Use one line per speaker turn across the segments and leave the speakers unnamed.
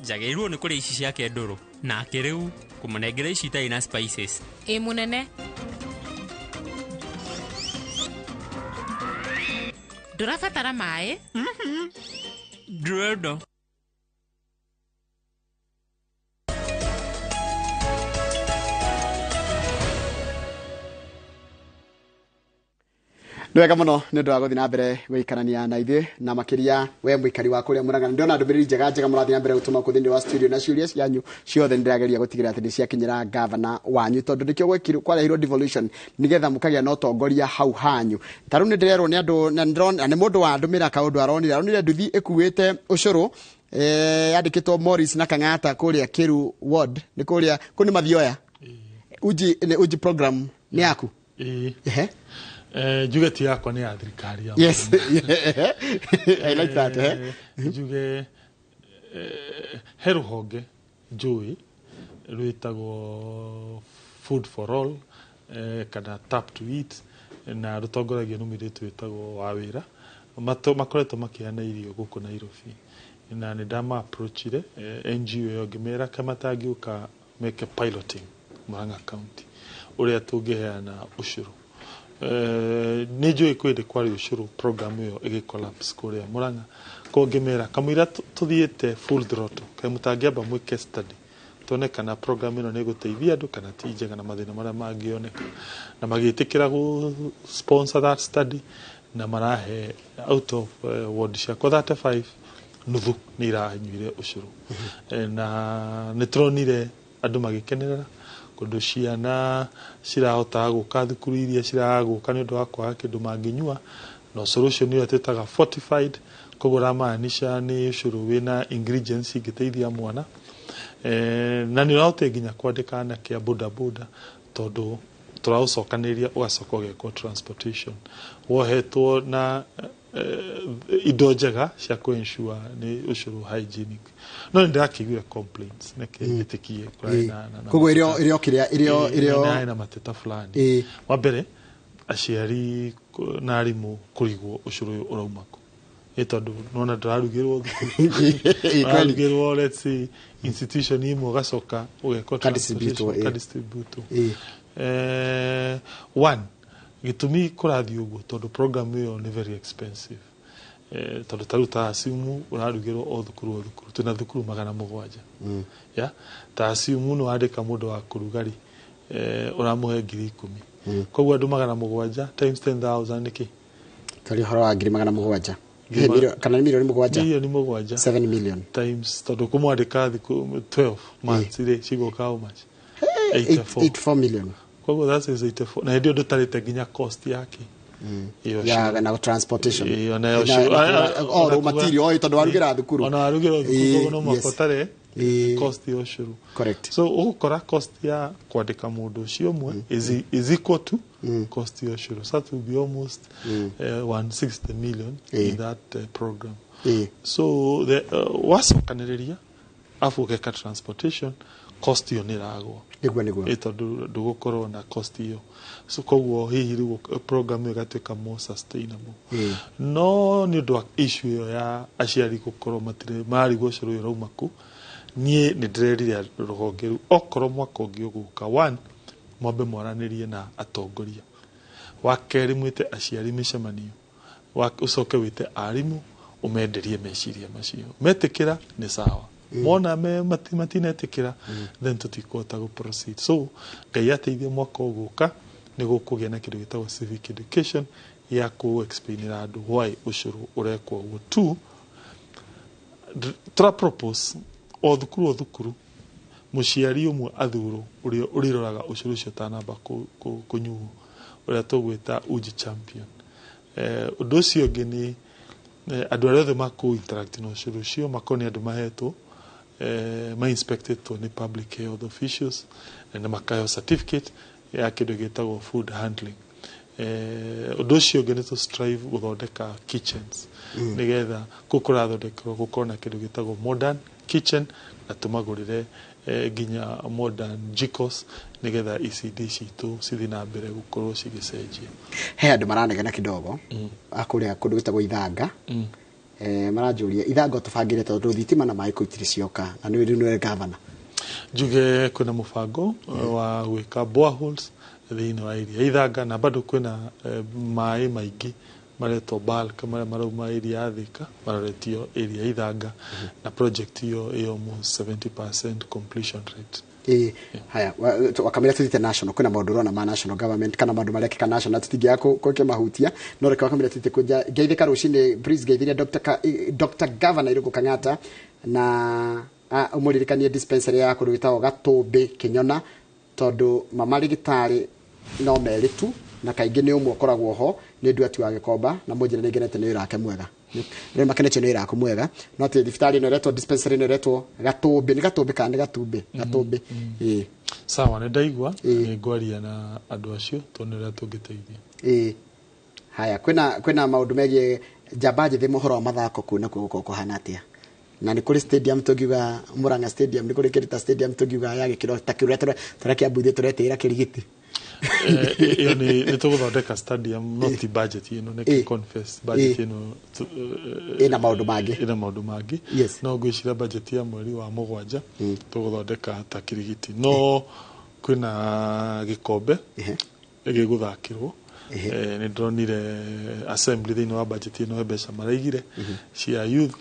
Njagĩrĩirwo nĩ kũrĩa ici ciake ndũrũ. Nake rĩu kũmũnengera ici itarĩ na spices.
Ĩ mũnene. Ndũrabatara maĩ?
Ndĩrenda.
Nĩ wega mũno nĩ ũndũ wa gũthiĩ na mbere gũikarania na ithuĩ, na makĩria we mũikari wa kũrĩa Mũrang'a. Ndĩrona ndũmĩrĩri njega njega mũrathiĩ na mbere gũtũma kũ thĩinĩ wa studio, na ciũria cianyu ciothe nĩ ndĩrageria gũtigĩrĩra atĩ nĩ ciakinyĩra gavana wanyu, tondũ nĩkĩo kwarehirwo devolution, nĩgetha mũkagĩa na ũtongoria hau hanyu. Ta rĩu nĩ ndĩrerwo nĩ andũ, na nĩndĩrona nĩ mũndũ wa ndũmĩra kaũndũ aronire nduthi ĩkuĩte ũcũrũ, yandĩkĩtwo Morris na Kang'ata kũrĩa Kĩru ward, nĩ kũrĩa kũu nĩ Mathioya. Uji, nĩ uji program nĩ yaku?
Ĩĩ.
Ehe.
Njuge ti yakwa, nĩ ya thirikari ya
Yes. I like that.
Njuge he rũhonge njũĩ rwĩtagwo Food for All, kana Tap to Eat, na rũtongoragio nĩ mũirĩtu wĩtagwo Wawĩra. Makoretwo makĩheana irio gũkũ Nairobi, na nĩ ndama approachire NGO ĩyo ngĩmera ka matangĩũka meke piloting Murang'a County ũrĩa tũngĩheana ũcũrũ. Nĩ njũĩ kwĩ hĩndĩ kwarĩ ũcũrũ, program ĩyo ĩgĩ collapse kũrĩa Murang'a. Koguo ngĩmera kamũira tũthiĩte full throttle, kaĩ mũtangĩamba mwĩke study tuone kana program ĩno nĩ ĩgũteithia andũ kana ti njega, na mathĩna marĩa mangĩoneka, na magĩtĩkĩra gũ sponsor that study, na marahe out of ward ciakwa 35, nuthu nĩ iranyuire ũcũrũ. Na nĩ tũronire andũ magĩkenerera kũndũ ciana cirahotaga gũka thukuru iria ciraga gũka nĩ ũndũ wa kwaga kĩndũ mangĩnyua, na ũcũrũ ũcio nĩ ũrĩa twĩtaga fortified, koguo ũramaanisha nĩ ũcũrũ wĩna ingredients ingĩteithia mwana, na nĩ ũrahotire nginya kwandĩka anake a boda boda, tondũ tũraũcokanĩrĩria ũgacoka ũgekwo transportation wohetwo na indo njega cia kũ ensure nĩ ũcũrũ hygienic. No nĩ ndĩrakĩiguire complaints, neke njĩtĩkie kũrarĩ na
Koguo irio
mateta.
Irio kĩrĩa irio irio
Nĩ na mateta fulani. Wa mbere, aciari na arimũ kũrigwo ũcũrũ ũyũ ũrauma kũ, ĩ tondũ nona ndũrarugĩrwo thukuru, ũrarugĩrwo, let's say, institution imwe, ũgacoka ũgekwo
Ka-distributwo,
transportation, ka-distributwo. One gĩtũmi kũrathiĩ ũguo, tondũ program ĩyo nĩ very expensive, tondũ ta rĩu ta assume ũrarugĩrwo o thukuru o thukuru, twĩna thukuru 700, ya ta assume nĩ wandĩka mũndũ wa kũruga rĩ, ũramũhe 10,000, koguo andũ 700 times 10,000 nĩ kĩ?
Tari ũhoro wa 700,000. Kana nĩ mirioni 7.
7 million.
7 million.
Times, tondũ kũmwandĩka thikũ 12 months rĩ, cigũka how much? 84.
84 million.
Koguo that is 84, na hĩndĩ ĩyo ndũtarĩte nginya cost yake ĩyo
ya
ũcũrũ.
Na transportation.
Ĩĩ, ona yo
Na-
ũcũrũ.
O raw material, o tondũ warugĩra thukuru.
Ona warugĩra thukuru, koguo no mũhaka ũtare cost ya ũcũrũ. So ũgũkora cost ya kwandĩka mũndũ ũcio ũmwe is equal to cost ya ũcũrũ, so that will be almost 160 million in that program. So the wacokanĩrĩria afu ũgeka transportation cost, ĩyo nĩ ĩragwa.
Nĩguo.
Ĩ tondũ ndũgũkorwo na cost ĩyo, so koguo hihi rĩu program ĩyo ĩgatuĩka more sustainable. No nĩ ũndũ wa issue ĩyo ya aciari gũkorwo matirĩ mararigwo ũcũrũ ũyũ ũrauma kũ, niĩ nĩ ndĩrerire rũhonge rũu okorwo mwaka ũngĩ ũgũka, one, mwambe mwaranĩrie na atongoria, wa kerĩ, mwĩte aciari mĩcemanio, ũcoke wĩte arimũ ũmenderie meciria macio. Metĩkĩra nĩ sawa, mona me matinetĩkĩra, then tũtikũhota gũ proceed. So Ngai ateithie, mwaka ũgũka nĩ gũkũgĩa na kĩndũ gĩtagwo civic education ya kũ explainĩra andũ why ũcũrũ ũrekwo ũguo. Two, tũra propose o thukuru o thukuru mũciari ũmwe athurwo ũrĩa ũrĩroraga ũcũrũ ũcio ũtanamba kũnyuo, ũrĩa tũgwĩta uji champion. Ũndũ ũcio ũngĩ nĩ andũ arĩa othe makũ interact na ũcũrũ ũcio makorwo nĩ andũ mahetwo, ma-inspectetwo nĩ public health officials na makaheo certificate ya kĩndũ gĩtagwo food handling. Ũndũ ũcio ũngĩ nĩ tũ strive gũthondeka kitchens, nĩgetha kũu kũrathondekerwo gũkorwo na kĩndũ gĩtagwo modern kitchen, na tũmagũrĩre nginya modern jikos, nĩgetha ECD citũ cithiĩ na mbere gũkorwo cigĩcenjia.
He andũ maranegena kidogo akũrĩa kũndũ gwĩtagwo Ithanga. Maranjũria ithango tũbangĩre tondũ thitima na maĩ kũu itirĩ cioka na nĩwe rĩu nĩwe gavana.
Njuge kwĩna mũbango wa gwĩka boreholes thĩinĩ wa area Ithanga, na bado kwĩna maĩ maingĩ maretwo bulk marĩa marauma area ya Thika maroretio area ya Ithanga, na project ĩyo ĩ almost 70% completion rate.
Ĩĩ, haya, wakamĩra tũthiĩte national. Kwĩna maũndũ ũrona ma national government kana maũndũ marekĩka national tũtingĩaga kũmahutia, no reke wakamĩra tũthiĩte kũnja ngeithĩka rũcinĩ. Please ngeithĩria Dr. Governor Irũngũ Kang'ata na ũmũririkanie dispensary ya kũndũ gwĩtagwo Gatũmbĩ Kĩnyona, tondũ mama rĩgĩtarĩ no merĩ tu na kaingĩ nĩ ũmwe ũkoragwo ho nĩ Nduati wa Gĩkomba, na mũnjĩre nĩ ngenete nĩ wĩra wake mwega, nĩ makenetio nĩ wĩra waku mwega. No atĩ thibitarĩ ĩno ĩretwo, dispensary ĩno ĩretwo Gatũmbĩ, nĩ Gatũmbĩ kana nĩ Gatumbĩ? Gatũmbĩ, ĩĩ.
Sawa, nĩ ndaigua, nĩ ngwaria na andũ acio tuone ũrĩa tũngĩteithia.
Ĩĩ, haya, kwĩna maũndũ megiĩ njamba njĩthĩ, mohoro wa mathako kũu nakuo gũkorwo kũhana atĩa? Na nĩ kũrĩ stadium tũngiuga Murang'a Stadium, nĩ kũrĩ kĩndũ ta stadium tũngiuga ya gĩkĩro ta kĩu ũrĩa tũrĩa ithuĩ tũretĩĩra kĩrigiti?
Ĩyo nĩ tũgũthondeka stadium, no ti budget ĩno, nĩ confess budget ĩno
Ĩna maũndũ mangĩ.
Ĩna maũndũ mangĩ. No ngwĩciria budget ya mweri wa mũgwanja tũgũthondeka ta kirigiti, no kwĩna gĩkombe gĩgũthakĩrwo. Nĩ ndĩronire assembly thĩinĩ wa budget ĩno he mbeca maraigire cia youth,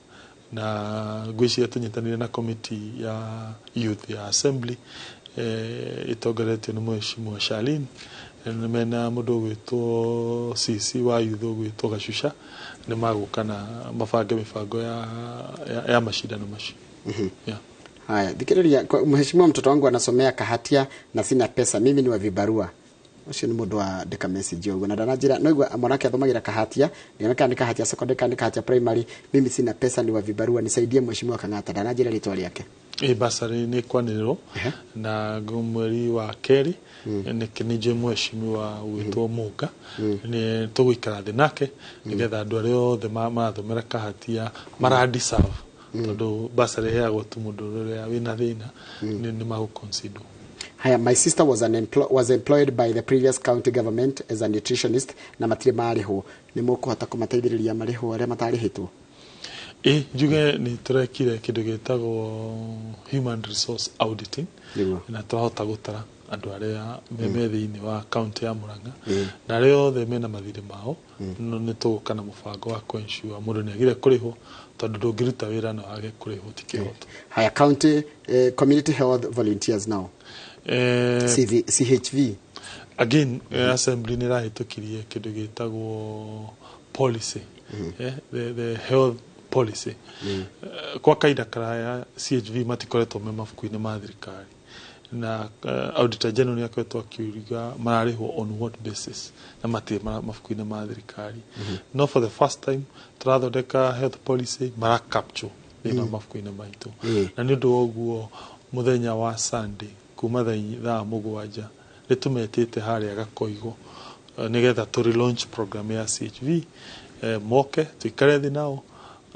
na ngwĩciria tũnyitanĩire na committee ya youth ya assembly ĩtongoretio nĩ Mheshimiwa Charlene. Mena mũndũ ũgwĩtwo CC wa youth ũgwĩtwo Gacuca, nĩ magũka na mabange mĩbango ya macindano macio, yeah.
Haya, thikĩrĩria, mheshimiwa, mtoto wangu anasomea Kahatia na sina pesa, mimi ni wa vibarua. Ũcio nĩ mũndũ wa ndĩka message ũguo na ndananjĩra no igua mwanake athomagĩra Kahatia, nĩoneka nĩ Kahatia secondary kana nĩ Kahatia primary. Mimi sina pesa, ni wa vibarua, nisaidie mheshimiwa Kang'ata. Ndananjĩra rĩtwa rĩake.
Ĩ basarĩ nĩ kwanĩrĩrwo na mweri wa kerĩ nĩ njũĩ mheshimiwa gwĩtwo Mũnga, nĩ tũgũikara thĩ nake nĩgetha andũ arĩa othe marathomera Kahatia mara deserve, tondũ basarĩ ĩheagwo tu mũndũ ũrĩa wĩna thĩna, nĩ magũ.
Haya, my sister was employed by the previous county government as a nutritionist na matirĩ marĩhwo. Nĩ mũkũhota kũmateithĩrĩria marĩhwo arĩa matarĩhĩtwo?
Ĩ njuge nĩ tũrekire kĩndũ gĩtagwo human resource auditing na twahota gũtara andũ arĩa me thĩinĩ wa county ya Murang'a na arĩa othe mena mathirĩ mao, no nĩ tũgũka na mũbango wa kũ-ensure mũndũ nĩ agire kũrĩhwo, tondũ ndũngĩruta wĩra na wage kũrĩhwo, ti kĩhoto.
Haya, county community health volunteers now, CV, CHV.
Again, assembly nĩ ĩrahĩtũkirie kĩndũ gĩtagwo policy, the health policy. Kwa kahinda karaya CHV matikoretwo me mabuku-inĩ ma thirikari, na auditor general nĩ akoretwo akiuga mararĩhwo on what basis na matirĩ mabuku-inĩ ma thirikari. No for the first time tũrathondeka health policy, mara capture thĩinĩ wa mabuku-inĩ maitũ. Na nĩ ũndũ wa ũguo mũthenya wa Sunday kuma thaa 7 nĩ tũmetĩte harĩa Gakoigo, nĩgetha tũ relaunch program ya CHV, moke tũikare thĩ nao,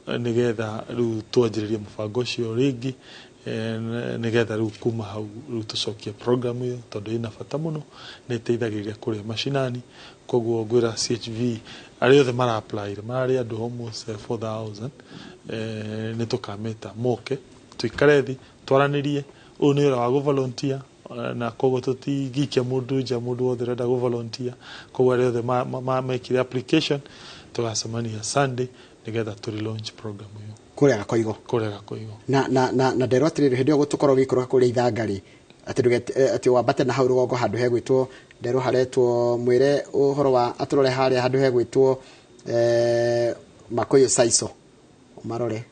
nĩgetha rĩu twanjĩrĩrie mũbango ũcio rĩngĩ, nĩgetha rĩu kuma hau rĩu tũcokie program ĩyo, tondũ ĩna bata mũno, nĩ ĩteithagĩrĩria kũrĩa macinani. Koguo ngwĩra CHV arĩa othe mara apply, mararĩ andũ almost 4000, nĩ tũkameta moke tũikare thĩ twaranĩrie. Ũyũ nĩ wĩra wa gũ volunteer, na koguo tũtingĩikia mũndũ nja, mũndũ wothe ũrenda gũ volunteer. Koguo arĩa othe mekire application, tũgacemania Sunday nĩgetha tũ relaunch program ĩyo.
Kũrĩa Gakoigo.
Kũrĩa Gakoigo.
Na nderwo atĩrĩrĩ, hĩndĩ ĩyo tũkorwo gĩikũrũka kũrĩa Ithanga rĩ, atĩ atĩ wambate na hau rũgongo handũ hegwĩtwo, nderwo haretwo, mwĩre ũhoro wa atũrore harĩa handũ hegwĩtwo Makũyũ Saico, marore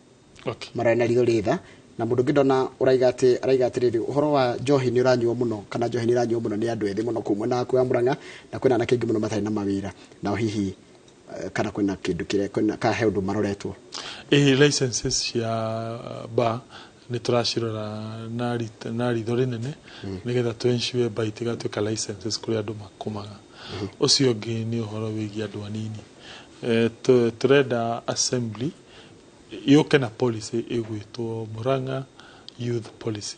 marore na ritho rĩtha. Na mũndũ ũngĩ ndona ũraiga atĩ araiga atĩrĩrĩ, ũhoro wa njohi nĩ ũranyuo mũno, kana njohi nĩ ĩranyuo mũno nĩ andũ ethĩ mũno kũu mwena waku wa Murang'a, na kwĩna anake aingĩ mũno matarĩ na mawĩra nao hihi, kana kwĩna kĩndũ kĩrĩa kwĩna kana he ũndũ maroretwo?
Ĩ licenses cia bar nĩ tũracirora na ritho rĩnene, nĩgetha tũ ensure bar itigatuĩka licenses kũrĩa andũ makomaga. Ũcio ũngĩ nĩ ũhoro wĩgiĩ andũ anini. Tũrenda assembly yũke na policy ĩgwĩtwo Murang'a Youth Policy,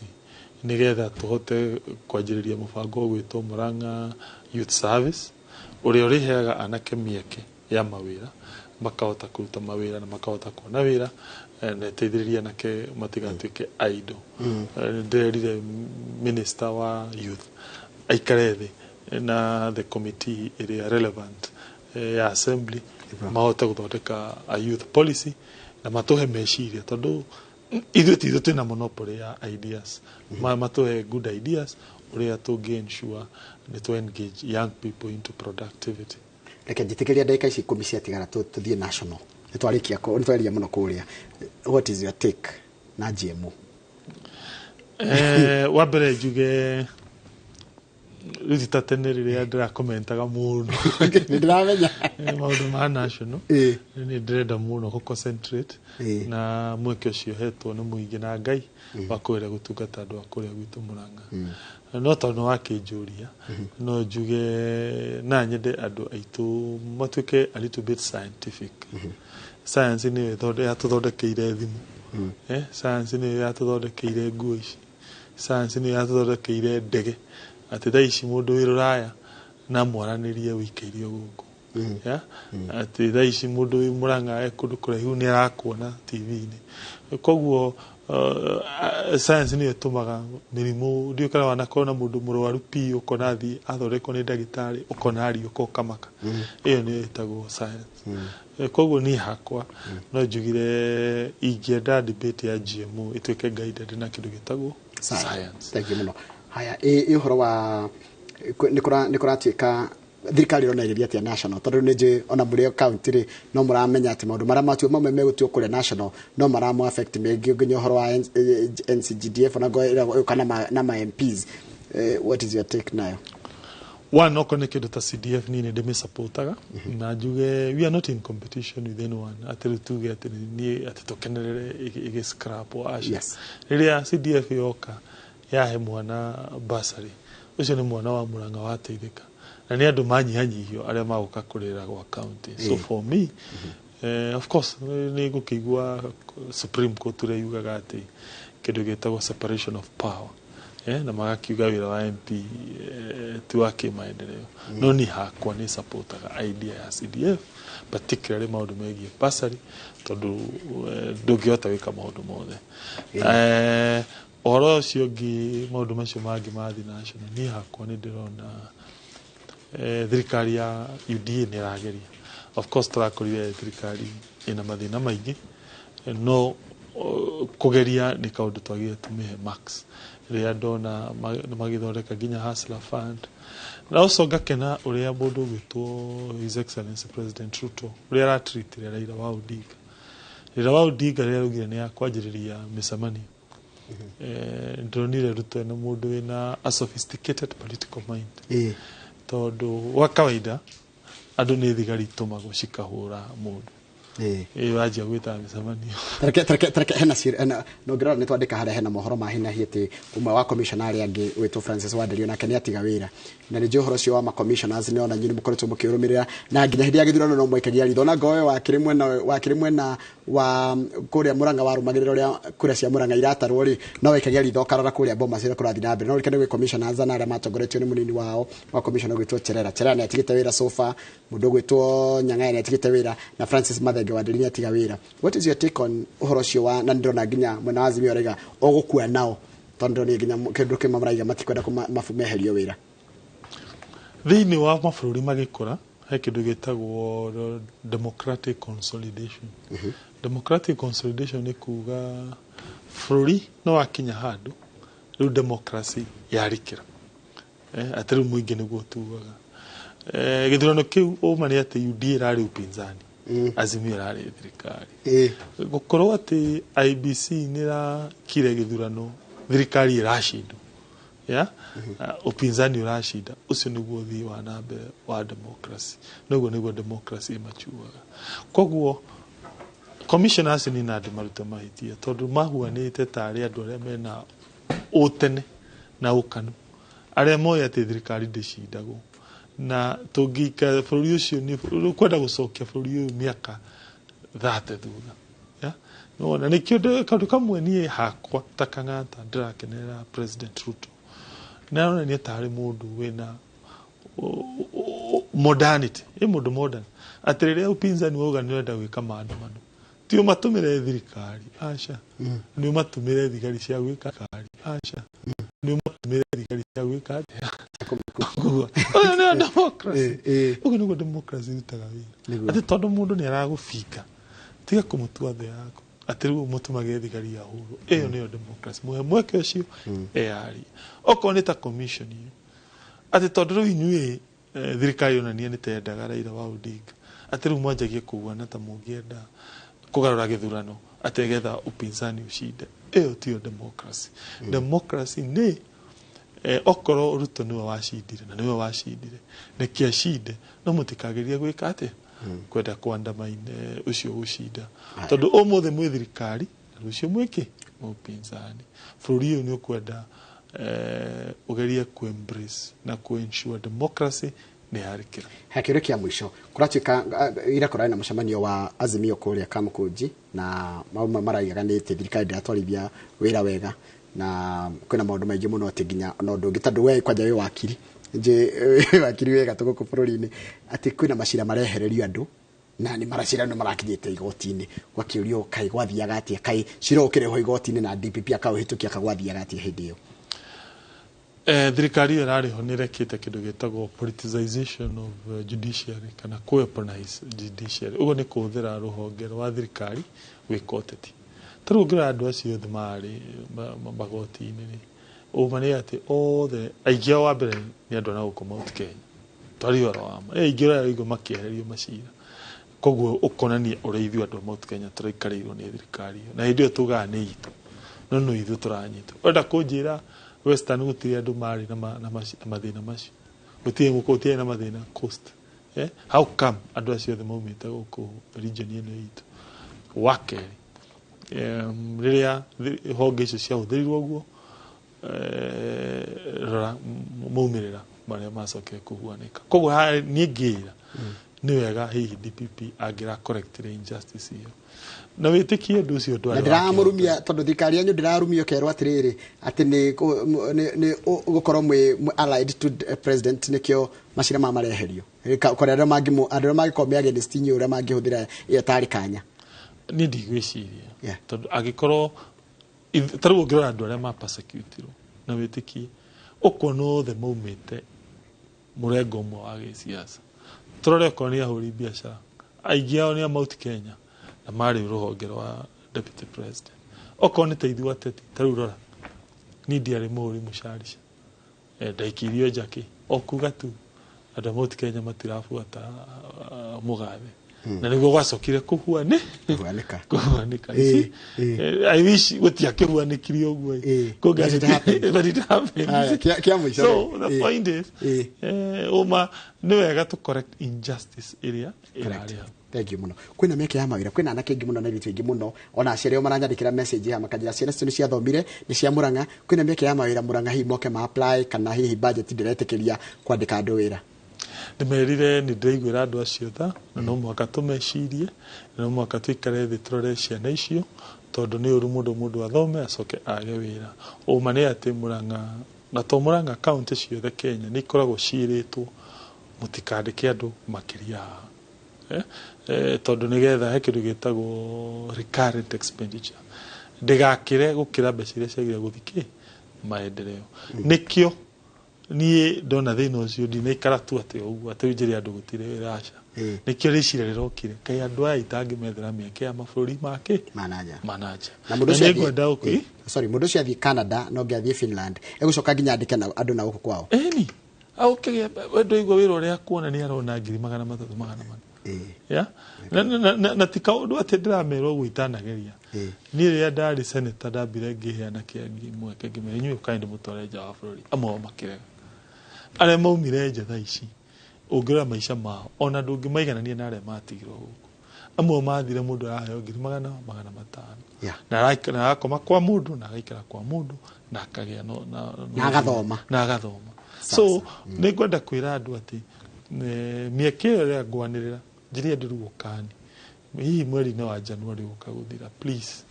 nĩgetha tũhote kwanjĩrĩria mũbango ũgwĩtwo Murang'a Youth Service, ũrĩa ũrĩheaga anake mĩeke ya mawĩra. Makahota kũruta mawĩra na makahota kuona wĩra, na ĩteithĩrĩrie anake matigatuĩke idle. Ndĩrerire minister wa youth aikare thĩ na the committee ĩrĩa relevant ya assembly, mahote gũthondeka a youth policy na matũhe meciria, tondũ ithuĩ ti ithuĩ twĩna monopoly ya ideas. Matũhe good ideas ũrĩa tũngĩ ensure nĩ tũ engage young people into productivity.
Reke njĩtĩkĩria ndagĩka ici 10 ciatigara tũthiĩ national. Nĩ twarĩkia, nĩ twaria mũno kũrĩa. What is your take na GMO?
Wa mbere njuge rĩu ti ta tene rĩrĩa ndĩrakomentaga mũno.
Nĩ ndĩramenya.
Maũndũ ma national, nĩ ndĩrenda mũno gũ concentrate na mweke ũcio hetwo nĩ mũingĩ na Ngai wa kũgeria gũtungata andũ a kũrĩa gwitũ Mũrang'a. No tondũ nĩ wakĩnjũria, no njuge na nyende andũ aitũ matuĩke a little bit scientific. Science nĩyo yatũthondekeire thimũ, science nĩyo yatũthondekeire nguo ici, science nĩyo yatũthondekeire ndege, atĩ thaa ici mũndũ wĩ rũraya na mwaranĩrie wĩikairie gũkũ. Yeah? Atĩ thaa ici mũndũ wĩ Mũrang'a e kũndũ kũraihu nĩ arakuona TV-inĩ. Koguo science nĩyo ĩtũmaga mĩrimũ, ndiũĩ kana wanakorwo na mũndũ mũrwaru piũ, ũkona athiĩ athondekwo nĩ ndagĩtarĩ, ũkona ariũka, ũkamaka. Ĩyo nĩyo ĩtagwo science. Koguo niĩ hakwa no njugire ingĩenda debate ya GMO ĩtuĩke guided na kĩndũ gĩtagwo science.
Thank you mũno. Haya, ĩ ũhoro wa nĩ kũratuĩka thirikari ĩrona ĩgeria atĩa national, tondũ nĩ njũĩ ona mũrĩ o county rĩ, no mũramenya atĩ maũndũ marĩa matuo mamwe megũtuo kũrĩa national no maramũ affect mengĩ, nginya ũhoro wa NCGDF ona ĩroka na ma MPs. What is your take nayo?
One, okorwo nĩ kĩndũ ta CDF, niĩ nĩ ndĩmĩsupportaga na njuge we are not in competition with anyone, atĩ rĩu tuge atĩ niĩ atĩ tũkenerere ĩgĩ scrap aca. Rĩrĩa CDF yoka yahe mwana bursary, ũcio nĩ mwana wa Mũrang'a wateithĩka, na nĩ andũ manyihanyihio arĩa magũka kũrĩra gwa county. So for me, of course nĩ ngũkĩigua Supreme Court ũrĩa yugaga atĩ kĩndũ gĩtagwo separation of power, na magakiuga wĩra wa MP ti wa kĩmaendeleo, no niĩ hakwa nĩ supportaga idea ya CDF, particularly maũndũ megiĩ bursary, tondũ ndũngĩhota gwĩka maũndũ mothe. Ũhoro ũcio ũngĩ, maũndũ macio mangĩ mathiĩ national, niĩ hakwa nĩ ndĩrona thirikari ya UDA nĩ ĩrageria. Of course tũrakorire thirikari ĩna mathĩna maingĩ, no kũgeria nĩ kaũndũ twagĩrĩire tũmĩhe marks. Rĩrĩa ndona magĩthondeka nginya Hustler Fund, na ũcio ngakena ũrĩa mũndũ ũgwĩtwo His Excellency President Ruto ũrĩa aratreatire Raila wa Odinga. Raila wa Odinga rĩrĩa araugire nĩ akwanjĩrĩria mĩcemanio, ndĩronire Ruto ena mũndũ wĩna a sophisticated political mind, tondũ wa kawaida andũ nĩ thigari itũmagwo cikahũra mũndũ. Ĩ wanjia gwĩta mĩcemanio.
Tareke hena hena no ngĩrora nĩ twandĩka harĩa hena mohoro ma hinahi atĩ ũmwe wa commissioner arĩa angĩ wĩtwo Francis Wanderio nake nĩ atiga wĩra, na nĩ njũĩ ũhoro ũcio wa ma commissioners nĩ ona inyuĩ nĩ mũkoretwo mũkĩũrũmĩrĩra, na nginya hĩndĩ ya gĩthurano no mwaikagia ritho na ngoe wakĩrĩ mwena wa kũrĩa Mũrang'a warũmagĩrĩra ũrĩa kũrĩa cia Mũrang'a iratarwo rĩ, no waikagia ritho ũkarora kũrĩa Bomas ũrĩa kũrathiĩ na mbere. No rĩke nĩ gwĩ commissioners na arĩa matongoretio nĩ mũnini wao wa commissioner ũgwĩtwo Cherera. Cherera nĩ atigĩte wĩra so far, mũndũ ũgwĩtwo Nyang'aya nĩ atigĩte wĩra, na Francis Mathenge Wanderi nĩ atiga wĩra. What is your take on ũhoro ũcio wa, na nĩndĩrona nginya mwena wa Azimio arauga ũgũkua nao, tondũ ndĩronire nginya kĩndũ kĩmwe maraiga matikwenda meherio wĩra?
Thĩinĩ wa mabũrũri magĩkũra he kĩndũ gĩtagwo democratic consolidation. Democratic consolidation nĩ kuga bũrũri no wakinya handũ rĩu democracy yarikĩra, atĩ rĩu mũingĩ nĩguo tugaga. Gĩthurano kĩu ũma nĩ atĩ UDA ĩrarĩ upinzani, Azimio ĩrarĩ thirikari. Gũkorwo atĩ IEBC nĩ ĩrakire gĩthurano thirikari ĩracindwo, ya upinzani ũracinda, ũcio nĩguo ũthii wa na mbere wa democracy, noguo nĩguo democracy ĩmachuaga. Koguo commissioners nĩ na andũ marute mahĩtia, tondũ mahuanĩte tarĩ andũ arĩa mena ũtene na ũkanu, arĩa moĩ atĩ thirikari ndĩcindagwo, na tũngĩikara bũrũri ũcio nĩ kwenda gũcokia bũrũri ũyũ mĩaka 30 thutha. Ya nĩwona nĩkĩo kaũndũ kamwe niĩ hakwa ta Kang'ata ndĩrakenerera President Ruto, nĩ aronania tarĩ mũndũ wĩna Modernity ĩ mũndũ modern, atĩ rĩrĩa upinzani wauga nĩ ũrenda gwĩka maandamano, ti ũmatũmĩre thirikari, aca, nĩ ũmatũmĩre thigari cia gwĩka kari, aca, nĩ ũmatũmĩre thigari cia gwĩka atĩa. Ũyũ nĩyo democracy. Ũguo nĩguo democracy ĩrutaga wĩra, atĩ tondũ mũndũ nĩ aragũbinga, tiga kũmũtua thĩ yaku, atĩ rĩu ũmũtũmagĩre thigari ya hũrwo. Ĩyo nĩyo democracy. Mũhe mweke ũcio eyarie. Okorwo nĩ ta commission ĩyo, atĩ tondũ rĩu inyuĩ thirikari onania nĩ tendaga Raila wa Odinga, atĩ rĩu mwanjagie kũguana ta mũngĩenda kũgarũra gĩthurano atĩ getha upinzani ucinde, ĩyo tiyo democracy. Democracy nĩ okorwo Ruto nĩwe wacindire na nĩwe wacindire, nĩkĩ acinde, no mũtikagerie gwĩka atĩa, kwenda kũandamaine ũcio gũcinda, tondũ ũmũthĩ mwĩ thirikari na rũciũ mwĩkĩ mwĩ upinzani. Bũrũri ũyũ nĩ ũkwenda ũgerie ku embrace na ku ensure democracy nĩ yarĩkĩra.
He kĩũria kĩa mũico. Kũratuĩka ira kũrarĩ na mũcemanio wa Azimio kũrĩa Kamkunji, na mauma maraigaga nĩ atĩ thirikari ndĩratwarithia wĩra wega, na kwĩna maũndũ maingĩ mũno, atĩ nginya ona ũndũ ũngĩ, tondũ we kwanja wĩ wakiri, nje wĩ wakiri wĩ gatũ gũkũ bũrũri-inĩ, atĩ kwĩna macira marehererio andũ na nĩ maracira nĩ marakinyĩte igoti-inĩ, gwakĩũrio kaĩ gwathiaga atĩa, kaĩ cira ũkĩrehwo igoti-inĩ na DPP akaũhĩtũkia, kagwathiaga atĩa hĩndĩ ĩyo?
Thirikari ĩyo ĩrarĩho nĩ ĩrekĩte kĩndũ gĩtagwo politicization of judiciary kana weaponize judiciary. Ũguo nĩ kũhũthĩra rũhonge rwa thirikari gwĩka ũteti. Ta rĩu ũngĩrora andũ acio othe marĩ magoti-inĩ rĩ, ũma nĩ atĩ othe aingĩ ao wa mbere nĩ andũ a na gũkũ Mount Kenya, twarie ũhoro wa ma. Aingĩ ũraigua makĩehererio macira, koguo ũkonania ũrĩa ithuĩ andũ a Mount Kenya tũraikarĩirwo nĩ thirikari ĩyo, na hĩndĩ ĩyo tugaga nĩ itũ, no no ithuĩ tũranyitwo. Ũrenda kũnjĩra Western gũtirĩ andũ marĩ na mathĩna macio? Gũtirĩ na mathĩna Coast? How come andũ acio othe maumĩte gũkũ region ĩno itũ? Wa kerĩ, rĩrĩa honge icio ciahũthĩrirwo ũguo, rora maumĩrĩra marĩa macokire kũhuanĩka. Koguo niĩ ngĩra nĩ wega hihi DPP angĩra correctire injustice ĩyo na wĩtĩkie ũndũ ũcio
na
ndwarĩ wa
ndĩramũrumia, tondũ thirikari yanyu ndĩrarumio kerwo atĩrĩrĩ, atĩ nĩ gũkorwo mwĩ allied to the president nĩkĩo macira maya mareherio. Kũrĩ arĩa andũ arĩa mangĩkorwo me against inyuĩ, ũrĩa mangĩhũthĩra ĩyo tarĩ kanya.
Niĩ ndigwĩciria, tondũ angĩkorwo ta rĩu ũngĩrora andũ arĩa ma persecutirwo na wĩtĩkie, ũkuona othe maumĩte mũrengo ũmwe wa gĩsiasa. Tũrore okorwo nĩ ahũri biacara, aingĩ ao nĩ a Mount Kenya na marĩ rũhonge rwa deputy president. Okorwo nĩ ta ithuĩ ateti, ta rĩu rora, niĩ ndiarĩ mũhũri mũcarica, ndaikirio njakĩ o kuga tu andũ a Mount Kenya matirabuata mũgathe, na nĩguo gwacokire kũhuanĩka. Kũhuanĩka. I wish gũtiakĩhuanĩkire ũguo.
But it happened.
But it happened.
Haya, kĩa mũico
So
rĩ.
the point is, ũma nĩ wega to correct injustice ĩrĩa ĩrarĩ hau.
Thank you mũno. Kwĩna mĩeke ya mawĩra, kwĩna anake aingĩ mũno na airĩtu aingĩ mũno, ona aciari ao maranyandĩkĩra message haha makanjĩra ciana citũ nĩ ciathomire, nĩ cia Murang'a, kwĩna mĩeke ya mawĩra Murang'a, hihi moke ma apply kana hihi budget ndĩretĩkĩria kwandĩka andũ wĩra?
Ndĩmerire nĩ ndĩraiguĩra andũ acio tha, na no mũhaka tũmecirie, na no mũhaka tũikare thĩ tũrore ciana icio, tondũ nĩ ũru mũndũ athome acoke age wĩra. Ũma nĩ atĩ Murang'a, na to Murang'a, kaunti ciothe Kenya nĩ ikoragwo ciĩrĩtwo mũtikandĩke andũ makĩria haha. Tondũ nĩgetha he kĩndũ gĩtagwo recurrent expenditure ndĩgakĩre gũkĩra mbeca iria ciagĩrĩire gũthiĩ kĩ maendeleo. Nĩkĩo niĩ ndona thĩna ũcio ndinaikara tu atĩ ũguo atĩ rĩu njĩre andũ gũtirĩ wĩra, aca. Nĩkĩo rĩciria rĩrokire, kaĩ andũ aya itangĩmethera mĩeke ya mabũrũri make
Mananja.
Mananja.
Na mũndũ
Na
ũcio
nĩngwenda
sorry, mũndũ ũcio athiĩ Canada no nginya athiĩ Finland, egũcoka nginya andĩke andũ na gũkũ kwao.
Ĩni ũkĩgĩa we ndũigua wĩra ũrĩa akuona nĩ arona 300,000 400. Yeah? Na ti kaũndũ atĩ ndĩramerwo ũguo itanageria. Niĩ rĩrĩa ndarĩ senator ndambire ngĩheana kĩangi mweke ngĩmera inyuĩ ũkai ndĩmũtware nja wa bũrũri, amwe ao makĩrega. Arĩa maumire nja thaa ici ũngĩrora maica mao ona ndũngĩmaiganania na arĩa matigirwo gũkũ. Amwe mathire mũndũ araheo 500,000. Na arakoma kwa mũndũ na agaikara kwa mũndũ na akagĩa
Na agathoma.
Na agathoma. So nĩ ngwenda kwĩra andũ atĩ mĩeke ĩyo ĩrĩa ngwanĩrĩra njĩre andũ rĩu ũkani hihi mweri-inĩ wa January ũka gũthira, please,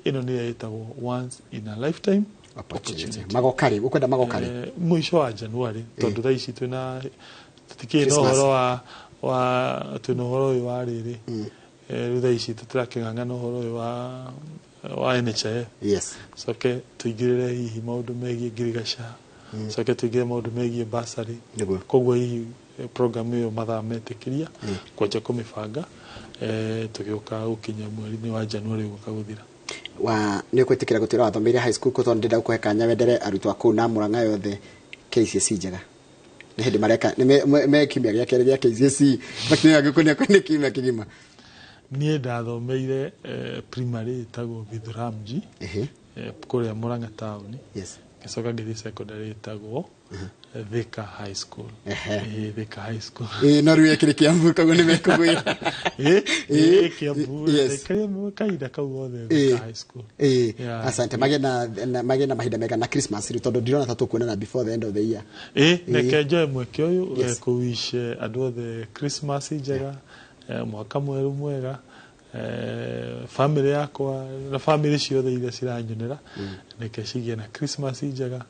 ĩno nĩyo ĩtagwo once in a lifetime
opportunity.
Opportunity.
Magoka rĩ? Ũkwenda magoka rĩ?
Mũico wa January, tondũ thaa ici twĩna Tũtikĩrĩ na ũhoro wa twĩna ũhoro ũyũ wa rĩrĩ rĩu thaa ici tũtirakĩng'ang'ana ũhoro ũyũ wa NHIF.
Yes.
Coke tũingĩrĩre hihi maũndũ megiĩ ngirigaca, coke tũingĩre maũndũ megiĩ basarĩ. Koguo hihi program ĩyo mathaa metĩkĩria kwanjia kũmĩbanga tũgĩũka gũkinya mweri-inĩ wa January gũka gũthira.
Wa nĩ ũkwĩtĩkĩra gũtwĩra wathomeire high school kũ, tondũ ndĩrenda gũkũhe kanya wendere arutwo a kũu na Murang'a yothe KCSE njega. Nĩ hĩndĩ mareka nĩ me kiumia gĩa kerĩ gĩa KCSE makinya gĩkũnia nĩ kiumia kĩgima.
Niĩ ndathomeire primary ĩtagwo Githuramji kũrĩa Murang'a taũni.
Yes.
Ngĩcoka ngĩthiĩ secondary ĩtagwo Thika High School. Thika High School.
No rĩu ĩkĩrĩ Kiambu koguo nĩ mekũgwĩra.
Kiambu. Ĩkĩrĩ kahinda kau gothe Thika High School.
Asante. Magĩe na mahinda mega na Christmas rĩu tondũ ndirona ta tũkuonana before the end of the year.
Reke njoe mweke ũyũ kũwish andũ othe Christmas njega, mwaka mwerũ mwega, family yakwa na family ciothe iria ciranyonera, reke cigĩe na Christmas njega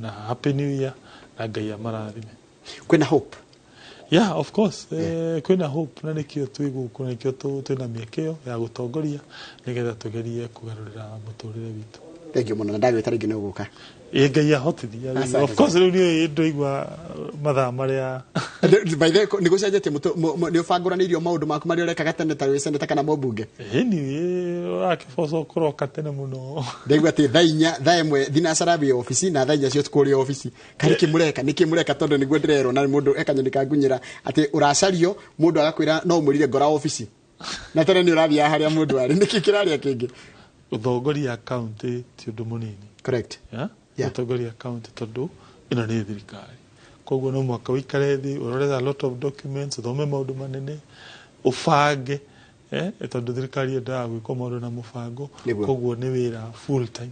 na Happy New Year na Ngai amarathime.
Kwĩna hope?
Yeah, of course. Kwĩna hope na nĩkĩo twĩ gũkũ, na nĩkĩo twĩna mĩeke ĩyo ya gũtongoria nĩgetha tũgerie kũgarũrĩra mũtũrĩre witũ.
Thank you mũno na ndagwĩta rĩngĩ nĩ ũgũka.
Ngai ahotithia. Of course rĩu niĩ ndĩraigua mathaa marĩa
by the way nĩ gũcenjetie nĩ ũbangũranĩirio maũndũ maku marĩa ũrekaga tene ta wĩ seneta kana mũmbunge.
Ĩni ũrakĩboco kũroka tene mũno.
Ndaigua atĩ thaa inya thaa ĩmwe thinacara wĩ obici na thaa inya cia ũtukũ ũrĩ obici. Karĩ kĩmũreka nĩ kĩmũreka tondũ nĩguo ndĩrerwo na mũndũ ekanyoni kangunyĩra atĩ ũracario mũndũ agakwĩra no ũmwĩrire ngora obici. Na tene nĩ ũrathiaga harĩa mũndũ arĩ. Nĩkĩ kĩrarĩa kĩngĩ?
Ũtongoria county ti ũndũ mũnini.
Correct.
Yeah? Ũtongoria county tondũ ĩno nĩ thirikari. Koguo no mũhaka ũikare thĩ ũrore a lot of documents, ũthome maũndũ manene, ũbange tondũ thirikari yendaga gwĩkwo maũndũ na mũbango. Koguo nĩ wĩra full time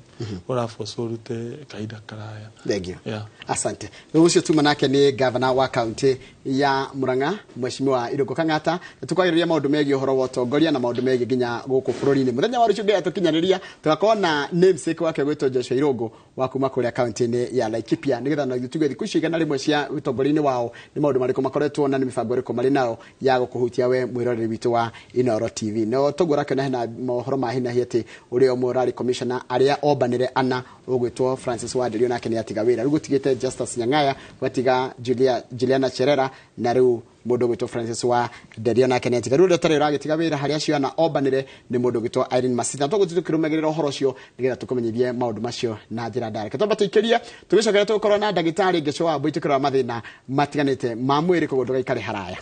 ũrabocwo ũrute kahinda karaya.
Thank you. Asante. Rĩu ũcio tuma nake nĩ governor wa county ya Murang'a Mheshimiwa Irũngũ Kang'ata. Tũkwarĩrĩria maũndũ megiĩ ũhoro wa ũtongoria na maũndũ megiĩ nginya gũkũ bũrũri-inĩ. Mũthenya wa rũciũ nginya tũkinyanĩria tũgakorwo na namesake wake gwĩtwo Joshua Irũngũ wa kuma kũrĩa county-inĩ ya Laikipia nĩgetha na tuge thikũ icio 100 cia ũtongoria-inĩ wao nĩ maũndũ marĩkũ makoretwo na nĩ mĩbango ĩrĩkũ marĩ nayo ya gũkũhutia we mwĩroreri witũ wa Inooro TV. No toguo ũrakĩona hena mohoro ma hinahi atĩ ũrĩa ũmwe ũrarĩ commissioner arĩa ombanire ana ũgwĩtwo Francis Wanderio nake nĩ atiga wĩra. Rĩu gũtigĩte Justus Nyang'aya, gwatiga Juliana Cherera na rĩu mũndũ ũgwĩtwo Francis Wanderio nake nĩ atiga. Rĩu ũrĩa ũtarĩ ũragĩtiga wĩra harĩa acio ana ombanire nĩ mũndũ ũgwĩtwo Irene Masita. Toguo tũkĩrũmagĩrĩra ũhoro ũcio nĩgetha tũkũmenyithie maũndũ macio na njĩra ndaya. Reke twambe tũikĩrie tũgĩcokera tũgũkorwo na ndagĩtarĩ Ngĩcũ wa Mbui tũkĩrora mathĩna matiganĩte ma mwĩrĩ koguo ndũgaikare haraya.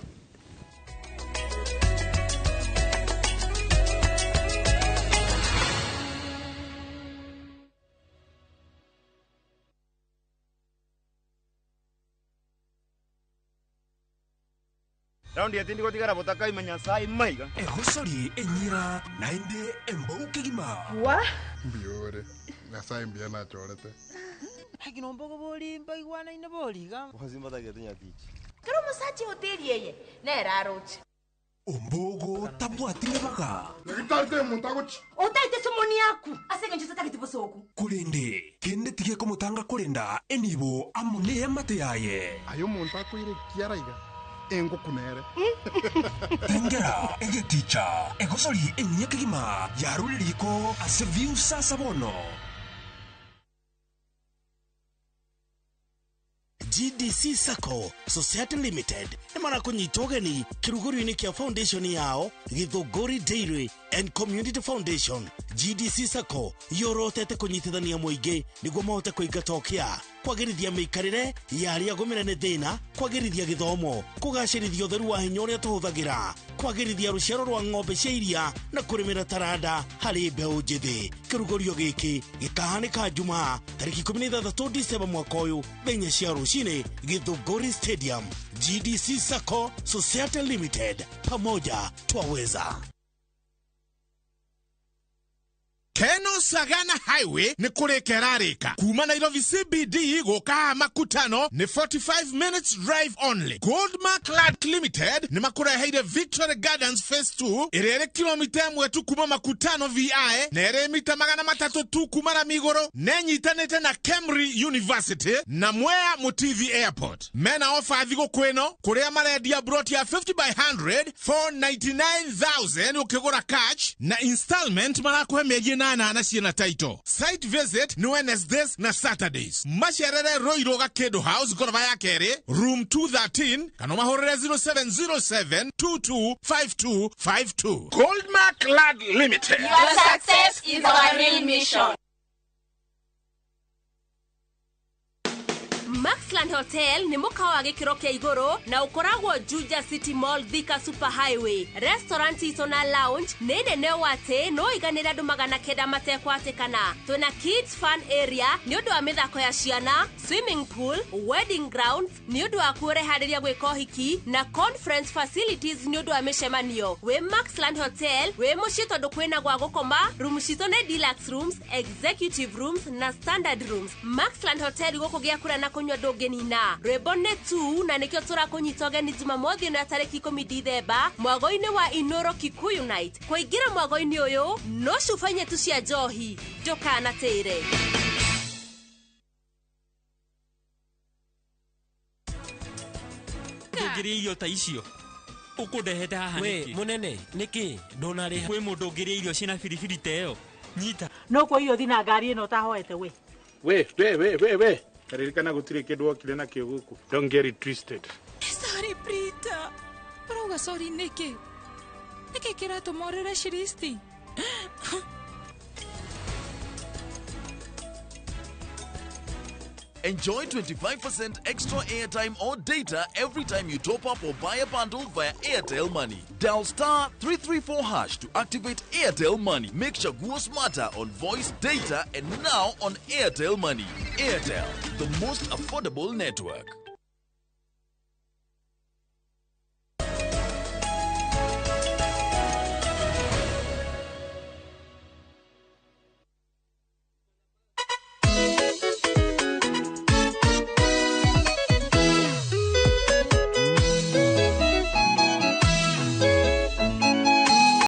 Raundi yatindi gotigara botaka imenya sai maiga.
Ehosori enyira naende embouke gima.
Wa?
Mbiore. Na sai mbia na chorete.
Hagino mbogo boli mbaigwana ine boli ga.
Wazimba tagetinya tichi.
Kero musachi hoteli yeye. Nera rochi.
Ombogo tabwatire baga.
Nagitarte muntagochi.
Otaite sumoni yaku. Asenge njo tatagete bosoku.
Kurinde kende tige komutanga kurenda enibo amune amate yaye.
Ayo muntakoire kiaraiga. Engo kunere.
Tengera egeticha egosori enyekigima yaruririko ase sasa bono.
GDC Sacco Society Limited nĩ marakunyita ũgeni kĩrugũrio-inĩ kĩa foundation yao Githũngũri Dairy and Community Foundation. GDC Sacco yorotete kũnyitithania mũingĩ nĩguo mahote kũingata ũkĩa, kwagĩrithia mĩikarĩre ya arĩa agũmĩre nĩ thĩna, kwagĩrithia gĩthomo, kũgacĩrithia ũtheru wa hinya ũrĩa tũhũthagĩra, kwagĩrithia rũciaro rwa ng'ombe cia iria na kũrĩmĩra taranda harĩ mbeũ njĩthĩ. Kĩrugũrio gĩkĩ gĩkahanĩka Jumaa tarĩki 16 Disemba mwaka ũyũ thaa inya cia rũcinĩ Githũngũri Stadium. GDC Sacco Society Limited, pamoja twaweza.
Keno Sagana Highway nĩ kũrĩka ĩrarĩka kuma Nairobi CBD gũka haha Makutano nĩ 45 minutes drive only. Goldmark Land Limited nĩ makũreheire Victory Gardens Phase 2 ĩrĩa ĩrĩ kilomita 1 tu kuma Makutano VI na ĩrĩ mita 300 tu kuma rami igũrũ, na ĩnyitanĩte na Kemri University na Mwea Mutithi Airport. Mena ofa thigũkũ ĩno kũrĩa marendia broti ya 50 by 100 for 99,000 ũkĩgũra cash, na installment marakũhe mĩeri 8 na ciĩna title. Site visit nĩ Wednesdays na Saturdays. Macerere Ruiru Gakĩndũ House ngoroba ya kerĩ room 213 kana mahũrĩre 0707 225252. Goldmark Land Limited.
Your success is our real mission.
Maxland Hotel nĩ mũkawa wa gĩkĩro kĩa igũrũ na ũkoragwo Juja City Mall, Thika Super Highway. Restaurant itũ na lounge nĩ nene ũũ atĩ no iganĩre andũ 900 matekwatĩkana. Twĩna kids fun area nĩ ũndũ wa mĩthako ya ciana, swimming pool, wedding grounds nĩ ũndũ wa kũreharĩria gwĩka ũhiki, na conference facilities nĩ ũndũ wa mĩcemanio. Wĩ Maxland Hotel wĩ mũciĩ tondũ kwĩna gwa gũkoma, room citũ nĩ deluxe rooms, executive rooms na standard rooms. Maxland Hotel gũkũ gĩa kũrĩa na kũnyua ndũngĩnina. Rwĩmbo nĩ tu na nĩkĩo tũrakũnyita ũgeni Jumamothi ĩno ya tarĩki 10 Dithemba mwago-inĩ wa Inoro Kikuyu Night. Kũingĩra mwago-inĩ ũyũ no cuba inya tu cia njohi, ndũkanatĩre.
Ndũngĩrĩa irio ta icio ũkũndehete haha nĩkĩ?
We mũnene, nĩkĩ ndũnarĩha?
Kwĩ mũndũ ũngĩrĩa irio ciĩna biribiri ta ĩyo? Nyita.
No kwa irio thina ngari ĩno ũtahoete we.
We we we we we, ririkana gũtirĩ kĩndũ wokire nakĩo gũkũ. Don't get it twisted.
Sorry Prita. Ũrauga sorry nĩkĩ? Nĩkĩ kĩratũma ũrĩre Shiristi?
Enjoy 25% extra airtime or data every time you top up or buy a bundle via Airtel Money. Dial star 334 hash to activate Airtel Money. Make Chaguo smarter on voice, data, and now on Airtel Money. Airtel, the most affordable network.